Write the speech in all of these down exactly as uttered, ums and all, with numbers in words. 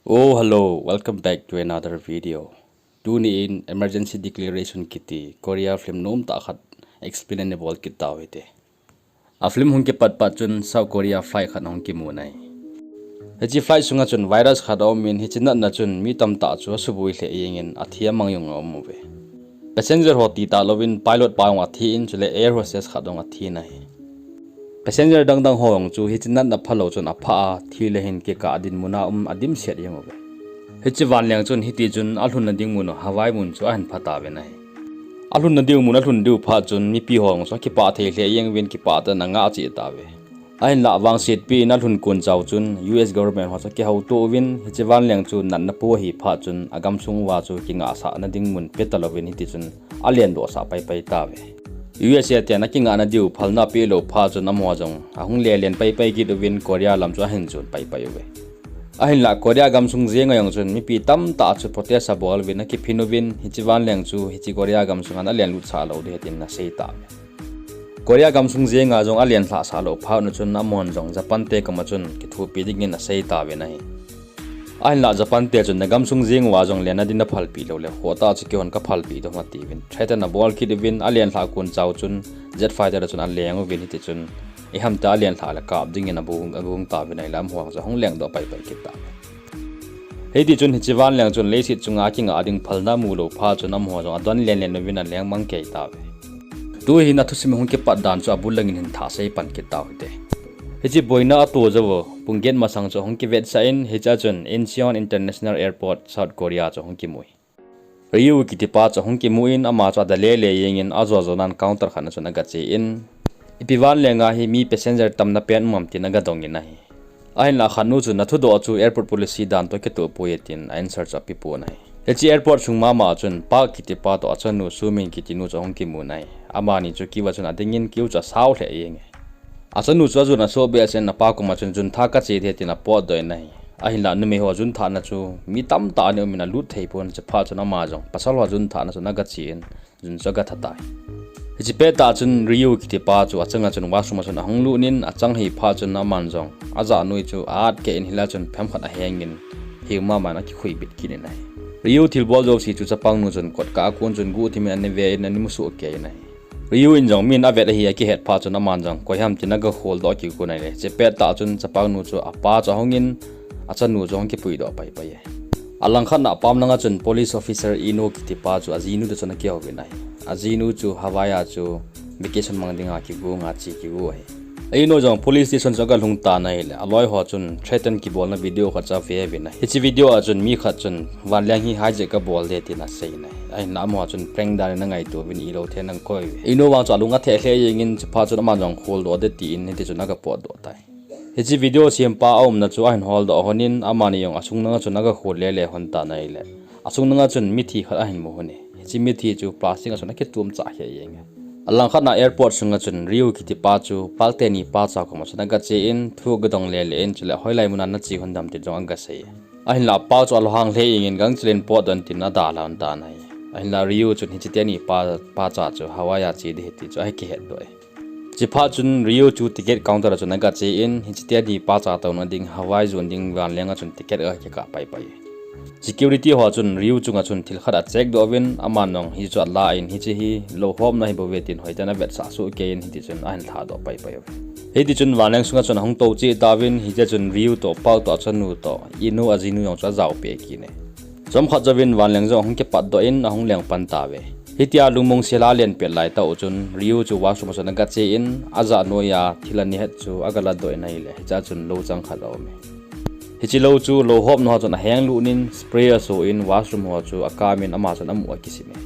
Oh, hello, welcome back to another video. Tuni in emergency declaration kiti Korea film nomtah khat explain ani bol kit tau hite. A film hung kipat pat chun South Korea flight khat hung kimu nai. Hiche flight sunga chun virus khat aum in hiche natna chun mi tamtah chu asuboi lheh jengin athi amang jong aum uve. Passenger ho tita louvin pilot pa jong athi in chule air hostess khat jong athi nai. Passenger dangdang ho jong chu hiche natna phalou chun apha a, thi le hin kikah a dinmun a um adimset jeng uve. Hiche vanleng chun hiti chun alhunna ding mun u Hawaii mun chu ahin pha tauve nai. Alhunna ding mun alhun diu phat chun mipi ho jong chu akipah thei lheh jeng uvin kipah tah in angah cheh tauve. Ahinlah vangsetpi in alhun kon chau chun U S government ho chu akihouto uvin hiche vanleng chu natna po ahi phat chun agamsung uva chu kingahsahna ding mun pe talouvin hiti chun alendohsah paipai tauve. U S A ten akingahna diu phalna apeh lou phat chun amaho jong ahung lelen paipai kit uvin Korea lam chu ahin jon paipai uve. Ahinlah Korea gamsung jenga jong chun mipi tamtah chu protest abol uvin akiphin uvin hiche vanleng chu hiche Korea gamsunga alen lutsah lou ding ahi tin asei tauve. Korea gamsung jenga jong alen lhahsah lou phat u chun amahon jong Japan te koma chun kithopi dingin asei tauve nai. Ahinlah Japan te chun nagamsung jeng uva jong lenna din naphalpeh lou le khohtah chu keihon kaphalpeh ding ahi tiuvin threaten abol kit uvin alen lhah kon chau chun jet fighter a chun aleng uvin hiti chun ihamtia alen lhah le kap dingin abu- agung tauvin ahile amaho chu ahung lengdoh paipai kit tauve. Hiti chun hiche vanleng chun leiset chunga akingah ding phalna amu lou phat chun amaho jong adon lenlen uvin aleng mang kei tauve. Tuhin athusim hung kipat dan chu abul langin hin thah sei pan kit tau hite. Hiche boina ato jou u pung get masang chu ahung kivetsah in hichea chun Incheon International Airport, South Korea chu ahung kimu hi. Ryu kitipa chu ahung kimu in ama chu ada lele jengin ajo jonan counter khat na chun agache in, ipi vanlenga hi mi passenger tamna pen um am tin agadongin ahi. Ahinlah khatnu chun nathudoh chu airport policy dan toh kitoh poi e tin a answer chu apepon ahi. Hiche airport sung mama chun Park kitipa toh achanu Sumin kitinu chu ahung kimu nai. Amani chu queue a chun adingin queue chu asao lheh jenge. Achanu chu ajun asoh behseh in apa koma chun juntha kache ding tin apotdoh in ahi. Ahinlah numei ho junthahna chu mi tamtah ana umin alut thei pon chuphat chun ama jong pasal ho junthahna chun agache in jun chu agatha tai. Hiche pettah chun Ryu kitipa chu achanga chun washroom a chun ahung lut in achang hi phat chun aman jong ajah noi chu a-at keh in hila chun phem khat ahengin hiu mama in akikhui bit kit in ahi. Ryu thilbol jouse chu chapangnu chun kotkah a kon chun guhthim in ana ve in ana musoh kei in ahi. Ryu in jong min avet ahi akihet phat chun aman jong koiham tin agaholdoh akigon ahile hiche pettah chun chapangnu chu apa chu ahungin achanu chu ahung kipuidoh paipai e. Alangkhat na apam langa chun police officer Ino kitipa chu ajinu toh chun akihouvin ahi. Ajinu chu Hawaii a chu vacation mang dinga kigonga che kigo ahi. Ino jong police station chu agalhung tan ahile aloi ho chun threaten kibolna video khat chu ave uvin ahi. Hiche video a chun mi khat chun vanleng hi hijack kabol ding tin asei in ahi. Ahinlah amaho chun prank dan in angaito uvin ilou thei nang koi uve. Ino vang chu alung atheh lheh jengin chuphat chun aman jong kholdoh ding tin hiti chun agapotdoh tai. Hiche video sempa aumna chu ahin holdoh lhonin amani jong asung nanga chun agakhol lele lhon tan ahile asung nanga chun mithi khat ahin mu lhon e. Hiche mithi chu plastic a chun akitumchah lheh jenge. Alangkhat na airport sunga chun Ryu kitipa chu Park teni pacha koma chun agache in thu agadong lele in chule hoilai muna nache lhon dem tin jong agasei e. Ahinlah Park chu alunghang lheh jengin gangchel in potdoh in tin adalha lhon tan ahi. Ahinlah Ryu chun hiche teni pa- pacha chu Hawaii a che ding ahi ti chu akihetdoh e. Chuphat chun Ryu chu ticket counter a chun agache in hiche teni pacha touna ding Hawaii jon ding vanleng a chun ticket agakikah paipai e. Security ho chun Ryu chunga chun thil khat acheck doh uvin aman jong hichu ala in hiche hi louhomna ahibouve tin hoiten avetsah sohkei in hiti chun ahin lhadoh paipai uve. Hiti chun vanleng sunga chun ahung tou cheh tauvin hiche chun Ryu toh Park toh achanu toh Ino ajinu jong chu ajaopeh kit e. Chomkhat jouvin vanleng jong ahung kipatdoh in ahung leng pan tauve. Hitia lungmong sela alen pet laitah u chun Ryu chu washroom a chun agache in ajah noiya thil anihet chu agalatdoh in ahile hichea chun lou chang khat aume. Hiche lou chu louhomna ho chun ahenglut in spray asoh in washroom ho chu akamin ama chun amu akisim e.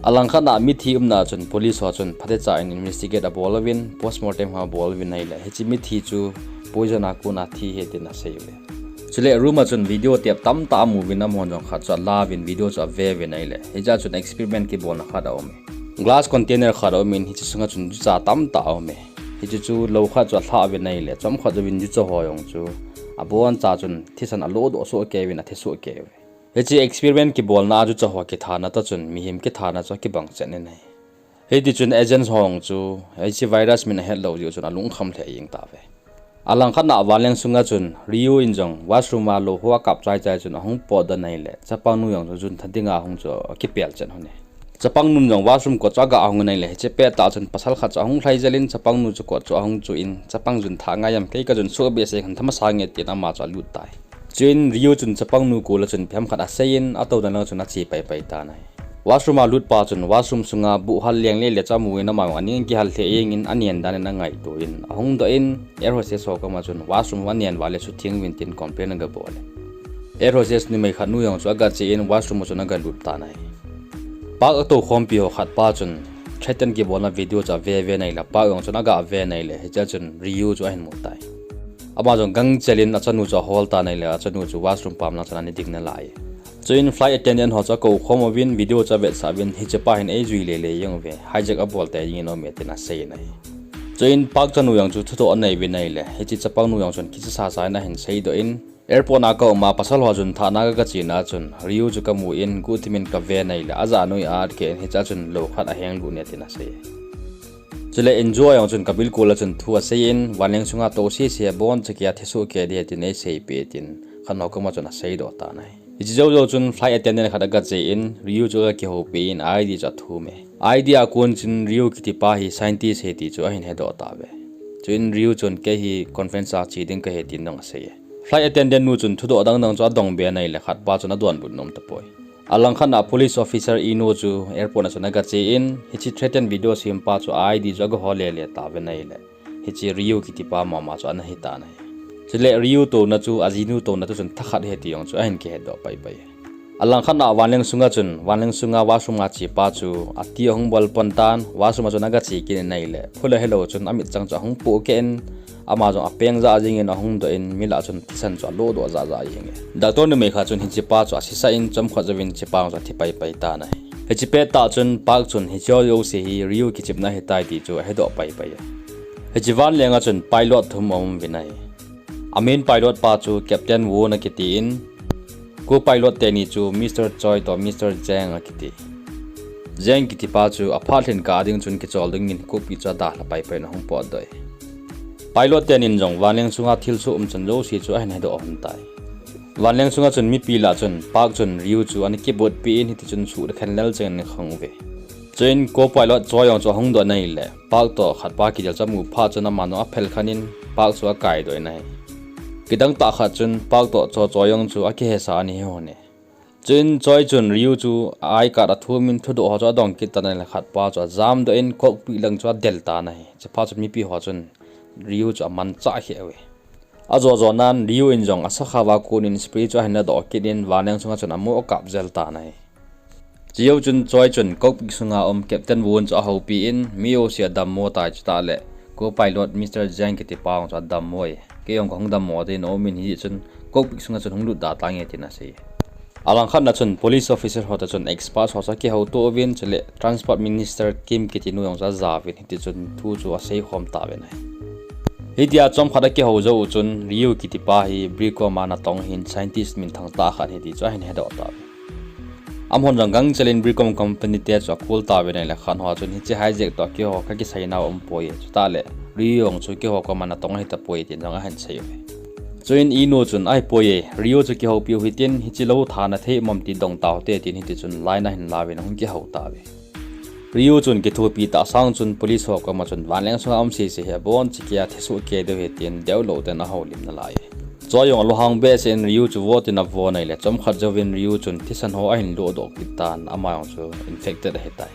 Alangkhat na mithi umna a chun police ho chun phatecha in investigate abol uvin postmortem ho abol uvin ahile hiche mithi chu poison a kona thi ahi tin asei uve. Chule room a chun video tape tamtah amuvin amahon jong khat chu alauvin video chu aveuvin ahile hichea chun experiment kibolna khat aume. Glass container khat aumin hiche sunga chun jucha tamtah aume. Hiche chu lou khat chu alhah uvin ahile chomkhat jouvin jucha ho jong chu aboncha chun thisan alodoh sohkei uvin athi sohkei uve. Hiche experiment kibolna a jucha ho kithana toh chun mihem kithana chu akibang chet in ahi. Hiti chun agents ho jong chu hiche virus min ahetlou jeh chun alungkham lheh jeng tauve. Alangkhat na vanleng sunga chun Ryu in jong washroom a lou ho akap chai chai chun ahung potdoh in ahile, chapangnu jong chu jun tha dinga ahung chu akipel chet lhon e. Chapangnun jong washroom kot chu aga hung in ahile, hiche pettah chun pasal khat chu ahung lhai jel in chapangnu chu kot chu ahung chu in, chapang jun tha ngai am, kei kajun soh behseh lhon tham asa nge tin ama chu alut tai. Chuin Ryu chun chapangnu kol a chun ipi ham khat asei in, atouna lang chun ache pai pai tan ahi. Washroom a lut pa chun washroom sunga buh hal leng le le chu amu in ama jong aning kihal lheh jeng in anen dan in angaito in ahung doh in, air hostess ho koma chun washroom anen val le sutheng uvin tin complain aga bol e. Air hostess numei khat nu jong chu aga che in washroom a chun aga lut tan ahi. Park a toukhompi ho khat pa chun threaten kibolna video chu ave ve in ahile, Park jong chun aga ve in ahile, hichea chun Ryu chu ahin mu tai. Ama jong gangchel in achanu chu ahol tan ahile, achanu chu washroom pam lang chun ana ding nalai. Chuin flight attendant ho chu akoukhom uvin video chu avetsah uvin, hiche pa hin eijui lele jeng uve, hijack abol tei jeng in aume tin asei in ahi. Chuin Park chanu jong chu thudoh anei uvin ahile, hiche chapangnu jong chun kicha sa sa in ahin seidoh in, airport a kaum a pasal ho jun thahna a kaga chena chun Ryu chu kamu in, guhthim in kave in ahile, ajah noiya atkeh in, hichea chun lou khat aheng lut e tin asei. Chule Injo jong chun kabilkol a chun thu asei in, vanleng sunga tou sese a boncha kei a thisoh kei ding tin eiseipeh tin khat ho koma chun aseidoh tan ahi. Hiche jou jou chun flight attendant khat aga che in, Ryu chu aga kihoupi in I D chu athum e. I D a kon chun Ryu kiti pa hi scientist ahi ti chu ahin hedoh tauve. Chuin Ryu chun kei hi conference a che ding kahi tin jong asei e. Flight attendant nu chun thudoh dang dang chu adong be in ahile, khat pa chun adonbut nom tapoi. Alangkhat na police officer Ino chu airport a chun aga che in, hiche threaten video sem pa chu I D chu aga hol lele tauve in ahile, hiche Ryu kiti pa mama chu ana hi tan ahi. Chule Ryu touna chu ajinu touna toh chun thakhat ahi ti jong chu ahin kihetdoh pai pai. Alangkhat na vanleng sunga chun, vanleng sunga washroom a che pa chu ati ahung bol pon tan, washroom a chun aga che kit in ahile, phula helou chun amitchang chu ahung pohkeh in, ama jong apeng jah jeng in ahung doh in, mi lah chun thisan chu alodoh jah jah jeng e. Doctor numei khat chun hiche pa chu asisah in, chomkhat jouvin hiche pa jong chu athi pai pai tan ahi. Hiche pettah chun Park chun hiche ho jouse hi Ryu kichepna ahitai ti chu ahedoh pai pai e. Hiche vanleng a chun pilot thum aum uvin ahi. A main pilot pa chu Captain Won akiti in, co-pilot teni chu Mister Choi toh Mister Jang akiti. Jang kiti pa chu aphat lhin kah a ding chun kichol ding in cockpit chu adalha pai pai in ahung potdoh e. Pilot tenin jong vanleng sunga thilsoh umchan jouse chu ahin hedoh lhon tai. Vanleng sunga chun mipi lah chun Park chun Ryu chu ana kibotpi in, hiti chun suh le khen lel cheng in akhang uve. Chuin co-pilot Choi jong chu ahung doh in ahile, Park toh khat pa kidel chu amu phat chun ama jong aphel khen in Park chu akaidoh in ahi. Kidang tah khat chun Park toh Cho Choi jong chu akihesa ana hi lhon e. Chuin Choi chun Ryu chu I card athum in thudoh ho chu adong kit tan ahile, khat pa chu ajamdoh in cockpit lang chu adel tan ahi. Chuphat chun mipi ho chun Ryu chu amanchah kheh uve. Ajo jo nan Ryu in jong asakhao a kon in spray chu ahin ladoh kit in vanleng sunga chun amo akap jel tan ahi. Chujou chun Choi chun cockpit sunga um Captain Won chu ahoupi in, mi jouse adammo tai, chutah le co-pilot Mister Jang kiti pa jong chu adammo e. Kei jong kahung dammo ding in aum in, hijeh chun cockpit sunga chun hung lut da tange tin asei. Alangkhat na chun police officer ho toh chun experts ho chu akihouto uvin, chule Transport Minister Kim kiti nu jong chu ajauvin, hiti chun thu chu aseikhom tauvin ahi. Hitia chomkhat akihou jou u chun Ryu kiti pa hi Bricom a natong ahin, scientist minthang tah khat ahi ti chu ahin hedoh tauve. Amahon jong gangchel in Bricom company te chu akol tauvin ahile, khat ho chun hiche hijack toh keiho kakisaina umpoi e, chutah le Ryu jong chu keiho koma natong ahitapoi tin jong ahin sei uve. Chuin Ino chun ahipoi e, Ryu chu kihoupi u hitin, hiche lou thana thei mom ti dong taute tin, hiti chun line ahin lauvin ahung kihou tauve. Ryu chun kithopi tah sang chun police ho koma chun vanleng sunga um sese hi aboncha kei a thisoh kei diu ahi tin deulou ten ahoulim nalai e. Choi jong alunghang behseh in Ryu chu vo tin avo in ahile, chomkhat jouvin Ryu chun thisan ho ahin lodoh kit tan, ama jong chu infected ahitai.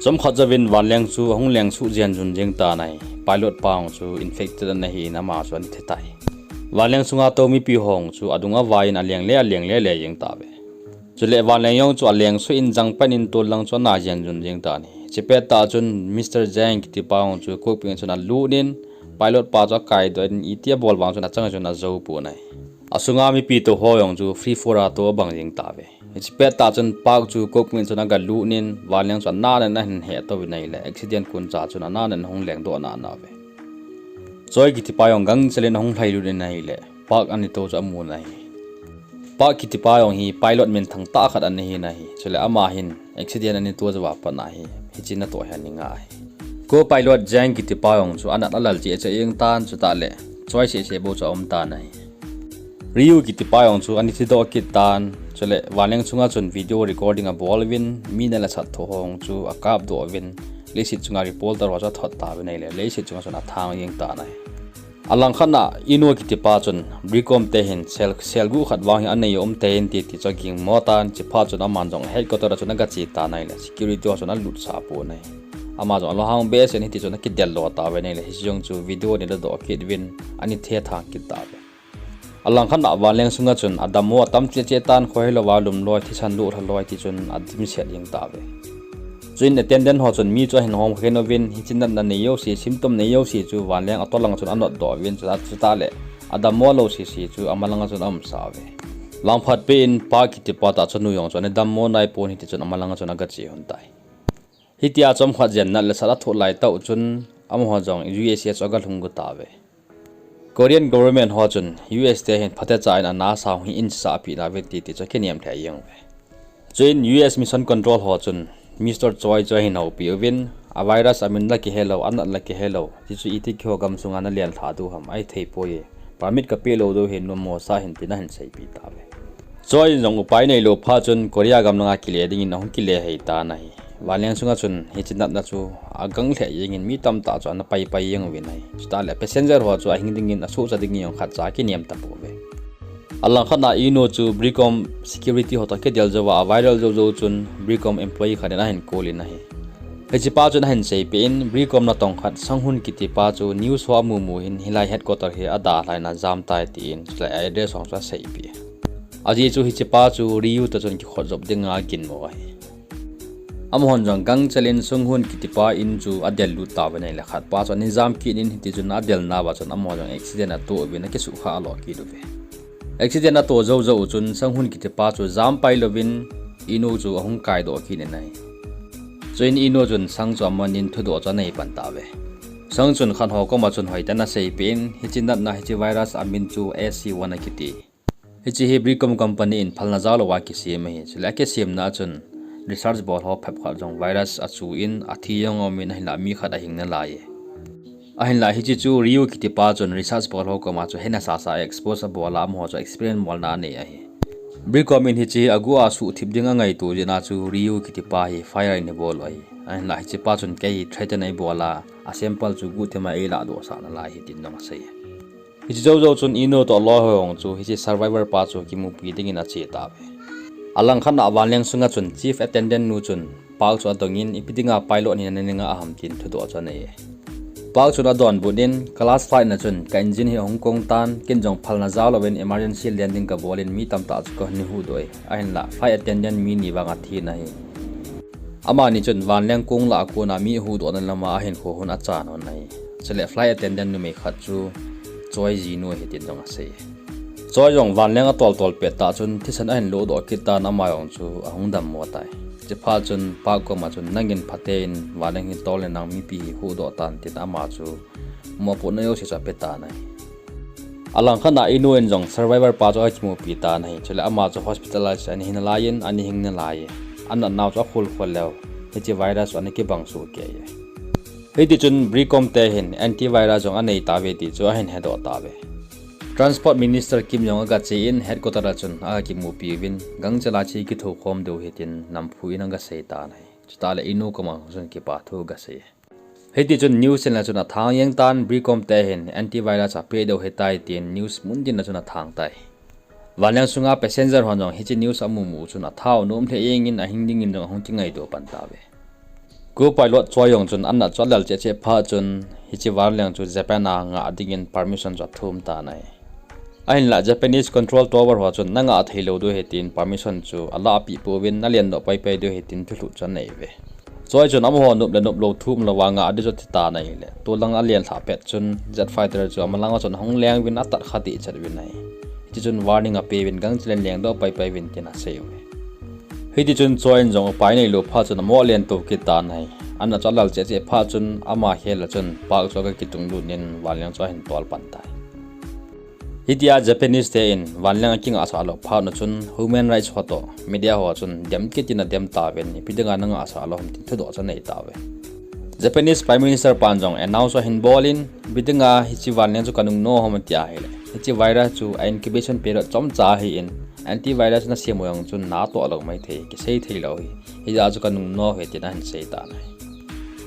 Chomkhat jouvin vanleng chu ahung lengsuh jen jun jeng tan ahi. Pilot pa jong chu infected ana hi in ama chu ana thi tai. Vanleng sunga tou mipi ho jong chu adung avai in aleng le aleng le le jeng tauve. Chule vanleng jong chu alengsuh in jangpan in tol lang chu ana jen jun jeng tan ahi. Hiche pettah chun Mister Jang kiti pa jong chu cockpit chun alut in, pilot pa chu akaidoh in, iti abol vang chun achang chun ajou pon ahi. Asunga mipi tou ho jong chu free fall a tou abang jeng tauve. Hiche pettah chun Park chu cockpit chun agalut in, vanleng chu anan in ahin hetou in ahile, accident koncha chun anan in ahung lengdoh nana uve. Choi kiti pa jong gangchel in ahung lhailut in ahile, Park ana tou chu amun ahi. Park kiti pa jong hi pilot minthang tah khat ana hi in ahi. Chule ama hin accident ana tou jouva pat ahi, hiche natoh hi ana ngai ahi. Co-pilot Jang kiti pa jong chu anat alal cheh cheh jeng tan, chutah le Choi seh seh bou chu aum tan ahi. Ryu kitipa jong chu ana thi doh kit tan, chule vanleng chunga chun video recording abol uvin, mi ana lhasat tho ho chu akap doh uvin, leiset chunga reporter ho chu athot tauvin ahile, leiset chunga chun athang jeng tan ahi. Alangkhat a Ino kitipa chun, Bricom te hin sel, sel guh khat vang hi anei um tei in ti, ti chu agingmo tan, chuphat chun aman jong headquarter a chun agache tan ahile, security ho chun alutsah pon ahi. Ama jong alunghang behseh in hiti chun akidel lo tauvin ahile, hiche jong chu video ana la doh kit uvin, ana thethang kit tauve. Alangkhat a vanleng sunga chun adammo atam cheh cheh tan, khohelou a lum loi, thisan lou lha loi ti chun adimset jeng tauve. Chuin attendant ho chun mi chu ahin hom khen uvin, hiche natna nei jouse, symptom nei jouse chu vanleng atol langa chun anot doh uvin, chuta, chutah le adammo lou sese chu amalanga chun aumsa uve. Langphat peh in Park kitipa tah chanu jong chu ana dammo nai pon, hiti chun amalanga chun agache lhon tai. Hitia chomkhat jen nat le sat athoh lai tah u chun amaho jong U S A chu agalhung got tauve. Korean government ho chun U S te hin phatecha in ana sang hi einsahpeh nauve ti, ti chu akinem lheh jeng uve. Chuin U S Mission Control ho chun Mister Choi chu ahin houpi uvin, a virus amin la kihelou, anat la kihelou, ti chu iti keiho gamsunga nalenlha diu ham, ahithei poi, permit kapeh lou diu ahi, nommo sah hih in tin ahin seipeh tauve. Choi in jong upai neilou phat chun Korea gam langa kile dingin ahung kile hei tan ahi. Vanleng sunga chun hiche natna chu agang lheh jengin mi tamtah chu ana paipai jeng uvin ahi. Chutah le passenger ho chu ahing dingin asuhcha dingin jong khatcha akinem tapouve. Alangkhat a Ino chu Bricom security ho toh kidel jouva aviral jou jou chun Bricom employee khat in ahin call in ahi. Hichepa chun ahin seipeh in, Bricom natong khat Sanghun kitipa chu news ho amu mu hin hilai headquarter hi adalhaina jam tai tin, chulai address ho chu aseipeh. Ajeh chu hichepa chu Ryu toh chun kikhot jop dinga aginmo ahi. Amahon jong gangchel in Sanghun kitipa in chu adel lut tauvin ahile khatpa chu ana jam kit in, hiti chun adelnauva chun amaho jong accident atoh uvin akisukha alo kit uve. Accident atoh jou jou u chun Sanghun kitipa chu jam pai louvin Ino chu ahung kaidoh kit in ahi. Chuin Ino chun Sang chu amanin thudoh chu anei pan tauve. Sang chun khat ho koma chun hoitah in aseipeh in, hiche natna, hiche virus amin chu S C one akiti. Hiche hi Bricom company in phalna jaolouva kisem ahi, chule akisemna a chun research bol ho phabep khat jong virus achu in athi jong aumin, ahinlah mi khat ahing nalai e. Ahinlah hiche chu Ryu kitipa chun research bol ho koma chu hena sasa expose abol a, amaho chu experiment bolna anei ahi. Bricom in hiche aguh a suhthip ding angaito jeh a chu Ryu kitipa hi fire in abol u ahi. Ahinlah hichepa chun kei hi threaten eibol a, a sample chu guhthima eiladohsah nalai ahi tin jong asei. Hiche jou jou chun Ino toh aloi ho jong chu hiche survivor pa chu kimupi dingin ache tauve. Alangkhat a vanleng sunga chun chief attendant nu chun Park chu adongin, ipi dinga pilot hi nana ngah ham tin thudoh chu anei e. Park chun adonbut in, ka last flight na chun ka engine hi ahung kong tan, ken jong phalna jaolouvin emergency landing kabol in mi tamtah chu kahin huhdoh e. Ahinlah flight attendant mi ni vang athin ahi. Amani chun vanleng kong lah a kona mi huhdohna lama ahinkho hon achan hon ahi. Chule flight attendant numei khat chu Choi jinu ahi tin jong asei. Choi jong vanleng atol tol pet tah chun thisan ahin lodoh kit tan, ama jong chu ahung dammo tai. Chuphat chun Park koma chun, nangin phaten vanleng hi tol in nang mipi hi huhdoh tan, tin ama chu mopohna jouse chu ape tan ahi. Alangkhat a Inu in jong survivor pa chu akimupi tan ahi. Chule ama chu hospitalize ana hi nalai in, ana hing nalai e. Anatnau chu akhol khol leu hiche virus chu ana kibang soh kei e. Hitichun Bricom te hin antivirus jong anei tauve ti chu ahin hedoh tauve. Transport Minister Kim jong agache in headquarter a chun akimupi uvin, gangchel a hiche kithokhom diu ahi tin namphu in agasei tan ahi. Chutah le Inu koma chun kipa thu agasei. Hitichun news channel chun athang jeng tan, Bricom te hin antivirus ape diu ahitai tin news mun tin a chun athang tai. Vanleng sunga passenger hon jong hiche news amu mu chun athau nom lheh jengin ahing dingin jong ahung kingaidoh pan tauve. Co-pilot Choi jong chun anat chu alal cheh cheh phat chun hiche vanleng chu Japan a ngah dingin permission chu athum tan ahi. Ahinlah Japanese control tower ho chun nangah theilou diu ahi tin permission chu alahpeh pouvin, nalendoh paipai diu ahi tin thulhuh chu anei uve. Choi chun amaho nop le nop lou thu umlouva ngah ding chu ati tan ahile, tolang alenlhah pet chun jet fighter chu amalang a chun ahung leng uvin atat kha dehchet uvin ahi. Hitichun warning apeuvin, gangchel in lengdoh paipai uvin tin asei uve. Hitichun Choi in jong upai neilou phat chun amo alen to kit tan ahi. Anat chu alal cheh cheh phat chun ama khel a chun Park chu aga kitunglut in vanleng chu ahin tol pan tai. Hitia Japanese te in vanleng akingahsah lou phat u chun human rights ho toh media ho chun dem kit in adem tauvin, ipi dinga nangahsah lou ham tin thudoh chu anei tauve. Japanese Prime Minister pan jong announce ahin bol in, ipi dinga hiche vanleng chu kanung nom ham tia ahile, hiche virus chu a incubation period chomcha ahin, antivirus nasem u jong chun natoh lou maithei, kisei theilou ahi. Hijeh chun kanung nom e tin ahin sei tan ahi.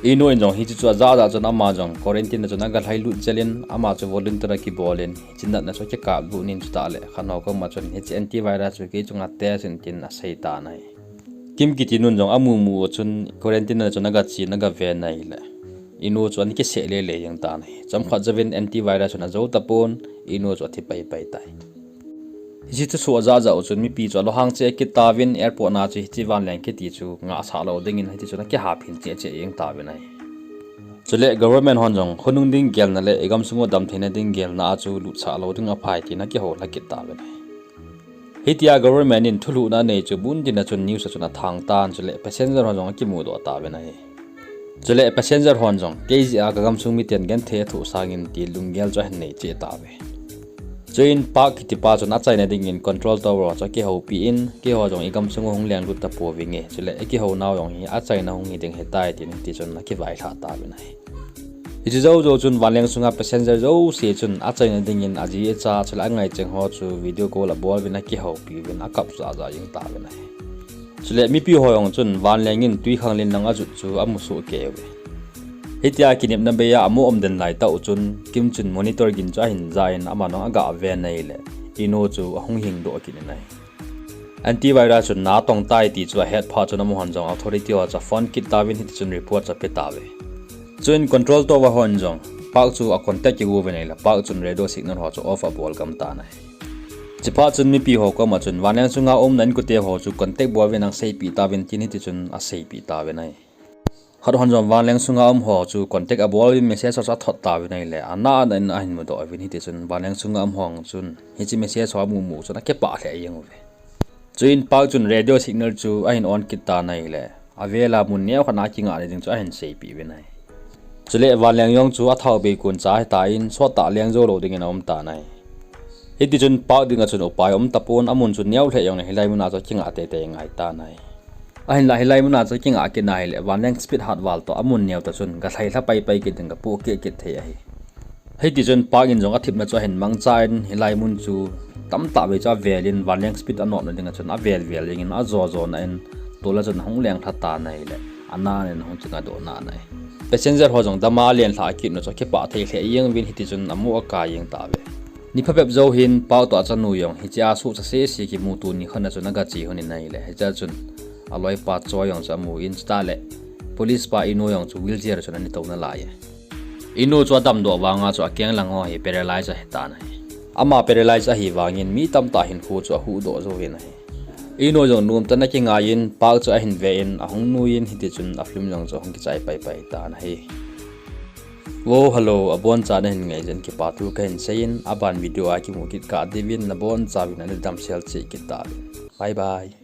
Inu in jong hiche chu ajah jah chun ama jong quarantine a chun aga lhailut jel in, ama chu volunteer akibol in, hiche natna chu akikaplut in, chutah le khat ho koma chun hiche antivirus chu kei chunga test in tin asei tan ahi. Kim kiti nun jong amu mu u chun quarantine a chun aga che in aga ve in ahile, inu chu ana kiseh lele jeng tan ahi. Chomkhat jouvin antivirus chun ajou tapon, inu chu athi paipai tai. Hiche thusoh ajah jah u chun mipi chu alunghang cheh kit tauvin, airport na chu hiche vanleng kiti chu ngahsah lou dingin hiti chun akihaphin cheh cheh jeng tauvin ahi. Chule government hon jong khonung ding gelna le igamsung u damtheina ding gelna a chu lutsah lou ding aphai tin akihou lha kit tauvin ahi. Hitia government in thulhuhna anei chu mun tina chun news a chun athang tan, chule passenger hon jong akimudoh tauvin ahi. Chule passenger hon jong, kei jeh a kagamsung miten genthei athoh sangin ti lunggel chu ahin nei cheh tauve. Chuin Park kitipa chun achaina dingin control tower chu akihoupi in, keiho jong igamsung u hung lenglut tapouving e, chule ikihounau jong hi achaina hung hiding ahitai tin hiti chun akivailhah tauvin ahi. Hiche jou jou chun vanleng sunga passenger jouse chun achaina dingin aji acha chule angaicheng ho chu video call abol uvin akihoupi uvin akap jahjah jeng tauvin ahi. Chule mipi ho jong chun vanleng in twikhanglen lang ajut chu amusoh kei uve. Hitia kinepna bei a amu um den laitah u chun Kim chun monitor gin chu ahin ja in aman jong aga ve in ahile, inu chu ahung hingdoh kit in ahi. Antivirus chun natong tai ti chu ahet phat chun amahon jong authority ho chu aphone kit tauvin hiti chun report chu ape tauve. Chuin control tower hon jong Park chu acontact kit uvin ahile, Park chun radio signal ho chu off abol gam tan ahi. Chuphat chun mipi ho koma chun vanleng sunga umna inkote ho chu contact bol uvin aseipeh tauvin tin hiti chun aseipeh tauvin ahi. Khat hon jong vanleng sunga um ho chu contact abol uvin message ho chu athot tauvin ahile, ana ana in ahin mudoh uvin hiti chun vanleng sunga um ho chun hiche message ho amu mu chun akipah lheh jeng uve. Chuin Park chun radio signal chu ahin on kit tan ahile, avela mun neokhat a akingah na ding chu ahin seipeh uvin ahi. Chule vanleng jong chu athao bei kon cha ahitan, sottah leng jou lou dingin aum tan ahi. Hiti chun Park dinga chun upai um tapon, amun chu neo lheh jongle hilai muna chu akingah teitei ngai tan ahi. Ahinla hilai muna chu akingah kit in ahile, vanleng speed hat val toh amun neo toh chun galhai lha paipai kit ding, gapoh keh kit thei ahi. Hiti chun Park in jong athepna chu ahin mangcha in, hilai mun chu tamtah vei chu avel in, vanleng speed anopna dinga chun avel vel jeng in, ajo jo na in, tol a chun ahung leng lha tan ahile, ana ana in ahung kingadoh nan ahi. Passenger ho jong dama alen lhah kit u chu akipah thei lheh jeng uvin hiti chun amu akai jeng tauve. Ni phabep jou hin Park toh achanu jong hichea suhcha sese kimuto nikhat na chun aga che lhon in ahile, hichea chun aloipa Choi jong chu amu in, chutah le police pa Inu jong chu wheelchair a chun ana tou nalai e. Inu chu adamdoh vanga chu akeng lang ho hi paralyze ahitan ahi. Ama paralyze ahi vangin mi tamtah hinkho chu ahuhdoh jouvin ahi. Inu jong nomtah in akingaiyin Park chu ahin ve in ahung nuiyin hiti chun a film jong chu ahung kichai paipai tan ahi. Wo, hello, abonchan nahin ngai jeh in kipathu kahin seiyin, aban video a kimu kit kah diuvin nabonchauvin ana damsel cheh kit tauvin. Bye bye.